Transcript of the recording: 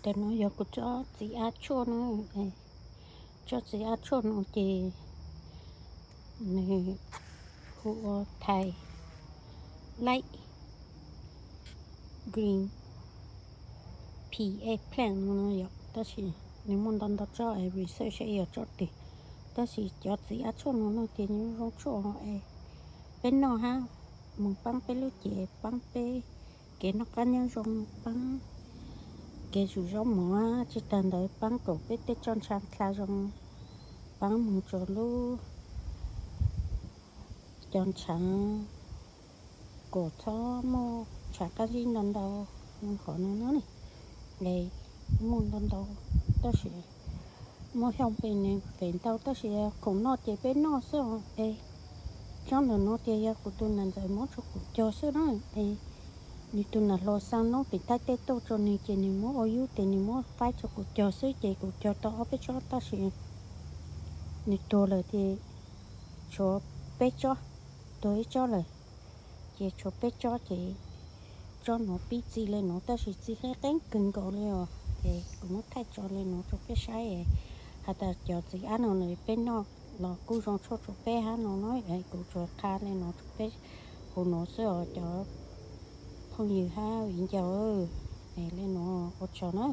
Ntawm no yog kuv tsob txiv av tshuaj no. Tsob txiv av tshuaj no ces nws hu ua Thai Light Green Pea Eggplant no yom. Tab sis nws muaj ntau ntau tsob, research saib yog tsob twg. Tab sis cov txiv av tshuaj no no ces nws zoo tshuaj es peb noj hab, mus paab peb lub cev, paab peb kev noj qab nyob zoo, paab kev zuj zaub mov, tsis tag ntawd paab kom peb tej tsob ntshav nthla zoo, paab mus rua lub cov ntshav kom txhob muaj ntshav qab zib ntau ntau. Qhov no no ne, muaj ntau ntau, tab sis muaj xyoo pem nws pem ntau, tab sis khoom noj ces peb noj xwb os. Es tsob ntawm no ces yog kuv tus nam ntxawm muab rua kuv cog xwb na. Es nws tus nam hluas xa noob pem Thaib teb tuaj rua nws ces nws muab ua yub ces nws muab faib rua kuv cog xwb, ces kuv cog tau ob peb tsob tab sis nws tuag lawm ces tshuav peb tsob, tuag ib tsob lawm ces tshuav peb tsob ces tsob nuav pib txi le nuav tab sis txi qeeb qeeb kawg nkaus le os. Es kuv muab thaij tso le nuav rua peb saib, has tas cov txiv av no peb noj los kuj zoo tshuaj rua peb hab no na. Kuv tsuas qha le nuav rua peb huv nuav xwb os cov phooj ywg hab viv ncaus. Es le nuav ua tsaug na.